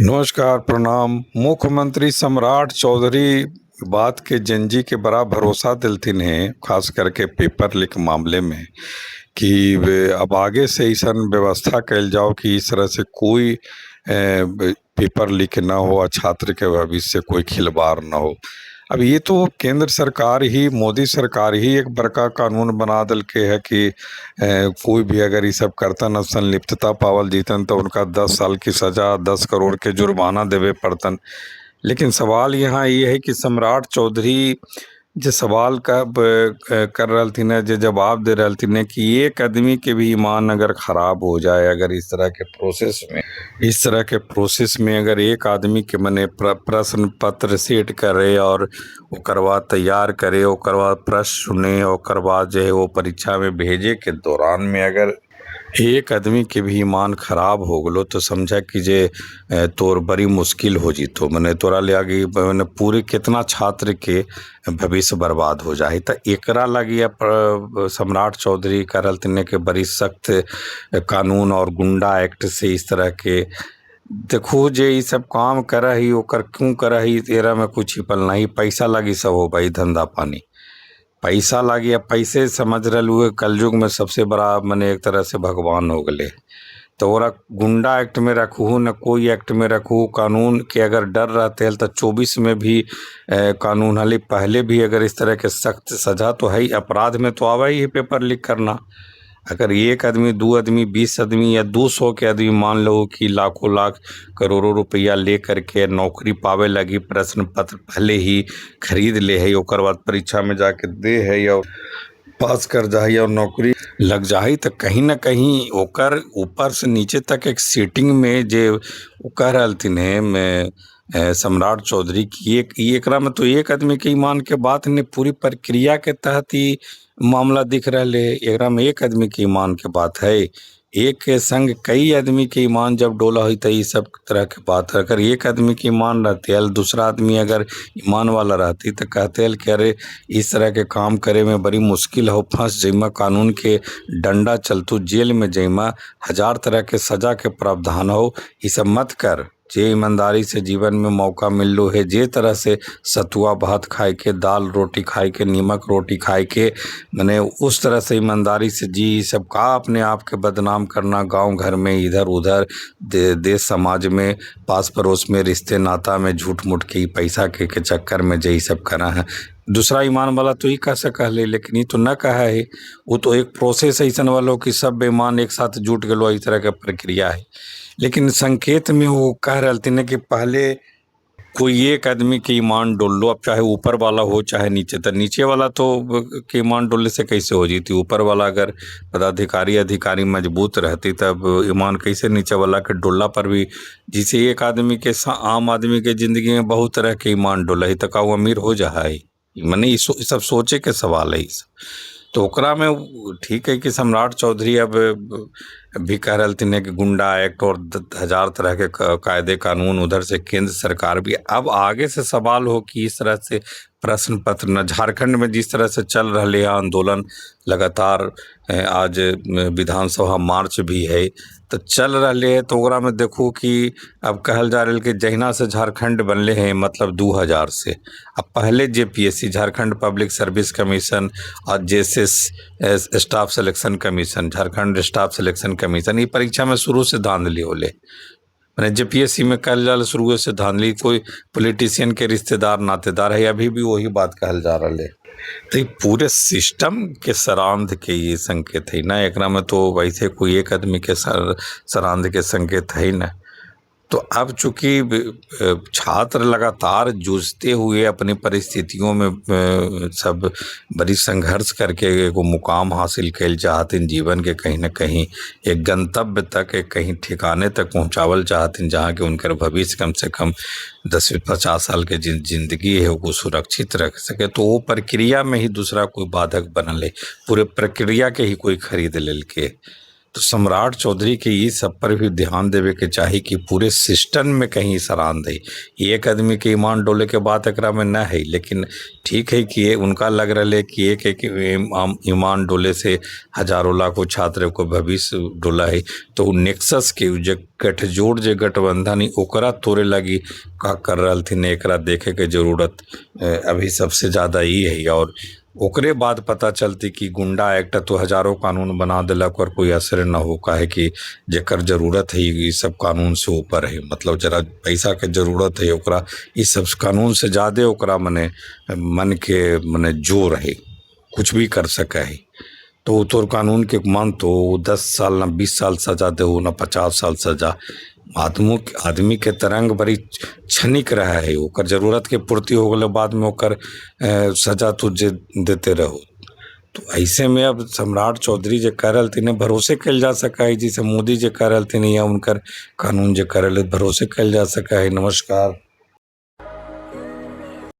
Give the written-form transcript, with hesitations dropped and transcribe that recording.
नमस्कार, प्रणाम। मुख्यमंत्री सम्राट चौधरी बात के जनजी के बड़ा भरोसा दिलथिन हैं, खास करके पेपर लीक मामले में, कि वे अब आगे से ऐसा व्यवस्था कैल जाओ कि इस तरह से कोई पेपर लीक ना हो और छात्र के भविष्य से कोई खिलवाड़ ना हो। अब ये तो केंद्र सरकार ही, मोदी सरकार ही एक बड़का कानून बना देलके है कि कोई भी अगर ये सब करतन और संलिप्तता पावल जीतन तो उनका 10 साल की सज़ा, 10 करोड़ के जुर्माना देवे पड़तन। लेकिन सवाल यहाँ ये है कि सम्राट चौधरी जे सवाल का कर रहलथिन है, जे जवाब दे रहलथिन है कि एक आदमी के भी ईमान अगर खराब हो जाए, अगर इस तरह के प्रोसेस में, इस तरह के प्रोसेस में अगर एक आदमी के मने प्रश्न पत्र सेट करे और ओकर बाद तैयार करे, ओकर बाद प्रश्न सुने, ओकर बाद जो है वो परीक्षा में भेजे के दौरान में अगर एक आदमी के भी ईमान खराब हो गलो तो समझा कि जे तोर बड़ी मुश्किल हो जीतो, मने तोरा ले आगे मने पूरे कितना छात्र के भविष्य बर्बाद हो जाए। तो एकरा लगी अब सम्राट चौधरी करलथिन कि बड़ी सख्त कानून और गुंडा एक्ट से इस तरह के देखो जे ई सब काम करऽ ही ओकर क्यों करऽ ही, एरा में कुछ छिपल नहीं, पैसा लगी सब हो भाई, धंधा पानी पैसा लागी। अब पैसे समझ रहलू है कलयुग में सबसे बड़ा मने एक तरह से भगवान हो गए, तो ओरा गुंडा एक्ट में रखू न कोई एक्ट में रखू, कानून के अगर डर रहते हल तो 24 में भी कानून हली, पहले भी अगर इस तरह के सख्त सजा तो है ही, अपराध में तो आवा ही है पेपर लीक करना। अगर एक आदमी, 2 आदमी, 20 आदमी या 200 के आदमी मान लो कि लाखों लाख करोड़ों रुपया ले करके नौकरी पावे लगी प्रश्न पत्र पहले ही खरीद ले है, ओकर बाद परीक्षा में जाके दे है और पास कर जा है और नौकरी लग जा है, तो कहीं ना कहीं ओकर ऊपर से नीचे तक एक सीटिंग में जे वो कह रहलथिन है मैं सम्राट चौधरी की एक एकरा में तो एक आदमी के ईमान के बात नहीं, पूरी प्रक्रिया के तहत ही मामला दिख रहा है। एकरा में एक आदमी के ईमान के बात है, एक के संग कई आदमी के ईमान जब डोला है तो ये सब तरह के बात है। अगर एक आदमी के ईमान रहते हल, दूसरा आदमी अगर ईमान वाला रहती तो कहते हल कि अरे इस तरह के काम करे में बड़ी मुश्किल हो, फंस जइमा, कानून के डंडा चलतू, जेल में जइमा, हजार तरह के सजा के प्रावधान हो, ये सब मत कर। जे ईमानदारी से जीवन में मौका मिललो है, जे तरह से सतुआ भात खाए के, दाल रोटी खाए के, नीमक रोटी खाए के, मने उस तरह से ईमानदारी से जी, सब का अपने आप के बदनाम करना गांव घर में, इधर उधर देश समाज में, पास पड़ोस में, रिश्ते नाता में, झूठ मूठ के पैसा के चक्कर में जे सब करा है। दूसरा ईमान वाला तो ही कह सक है, लेकिन ये तो न कहा है, वो तो एक प्रोसेस ऐसा वालों कि सब बेईमान एक साथ जुट गलो, इस तरह के प्रक्रिया है। लेकिन संकेत में वो कह रहे थे कि पहले कोई एक आदमी के ईमान डोल लो, अब चाहे ऊपर वाला हो चाहे नीचे, तो नीचे वाला तो के ईमान डोलने से कैसे हो जीती, ऊपर वाला अगर पदाधिकारी अधिकारी मजबूत रहती तब ईमान कैसे नीचे वाला के डोला पर भी, जिसे एक आदमी के आम आदमी के ज़िंदगी में बहुत तरह के ईमान डोला है तो का वो अमीर हो जा है, मने ई सब सोचे के सवाल है। तो ओकरा में ठीक है कि सम्राट चौधरी अब भी कह रहे थे कि गुंडा एक्ट और हजार तरह के कायदे कानून, उधर से केंद्र सरकार भी। अब आगे से सवाल हो कि इस तरह से प्रश्न पत्र न झारखंड में जिस तरह से चल रहा है आंदोलन लगातार, आज विधानसभा मार्च भी है तो चल रहा है, तो ओकरा में देखो कि अब कहल जा रहा है कि जहिना से झारखंड बनले हैं, मतलब 2000 से, अब पहले JPSC Jharkhand public service commission और JSS staff selection commission, Jharkhand staff selection commission, ये परीक्षा में शुरू से धांधली होले, मैंने जेपीएससी में कहल जा शुरू से धांधली, कोई पॉलिटिशियन के रिश्तेदार नातेदार है, अभी भी वही बात कहल जा रहा है। तो ये पूरे सिस्टम के सरांध के ये संकेत है ना, एकरा में तो वैसे कोई एक आदमी के सरांध के संकेत है ना। तो अब चूँकि छात्र लगातार जूझते हुए अपनी परिस्थितियों में सब बड़ी संघर्ष करके एगो मुकाम हासिल कैल चाहतिन, जीवन के कहीं न कहीं एक गंतव्य तक, एक कहीं ठिकाने तक पहुँचावल चाहतिन, जहाँ के उनकर भविष्य कम से कम 10 से 50 साल के जिंदगी है वो सुरक्षित रख सके, तो वो प्रक्रिया में ही दूसरा कोई बाधक बनल है, पूरे प्रक्रिया के ही कोई खरीद लेल के। तो सम्राट चौधरी के ई सब पर भी ध्यान देवे के चाही कि पूरे सिस्टम में कहीं सरांद है। एक आदमी के ईमान डोले के बात एकरा में न है, लेकिन ठीक है कि ये उनका लग रहा है कि एक एक ईमान डोले से हजारों लाखों छात्र को भविष्य डोला है। तो उ नेक्सस के जे गठजोड़, जे गठबंधन है, ओकरा तोड़े लगी का कर रहलथिन, एकरा देखे के जरूरत अभी सबसे ज़्यादा ई है। और ओकरे बाद पता चलती कि गुंडा एक्ट तो हजारों कानून बना देलक और कोई असर न हो, काहे कि जेकर जरूरत है ई सब कानून से ऊपर है। मतलब जरा पैसा के जरूरत है ओकरा, ई सब कानून से ज़्यादे ओकरा मने मन के मने जोर है, कुछ भी कर सकै है। तो वो तोर कानून के मान तो 10 साल ना 20 साल सजा दे, ना 50 साल सजा। आदमों आदमी के तरंग बड़ी क्षणिक रहा है, ओकर जरूरत के पूर्ति हो गए बाद में ओकर सजा तो जे देते रहो। तो ऐसे में अब सम्राट चौधरी जे कह रहलथिन भरोसे कल जा सका है, जैसे मोदी जे कह रहलथिन या उनकर कानून जे करल भरोसे कल जा सका है। नमस्कार।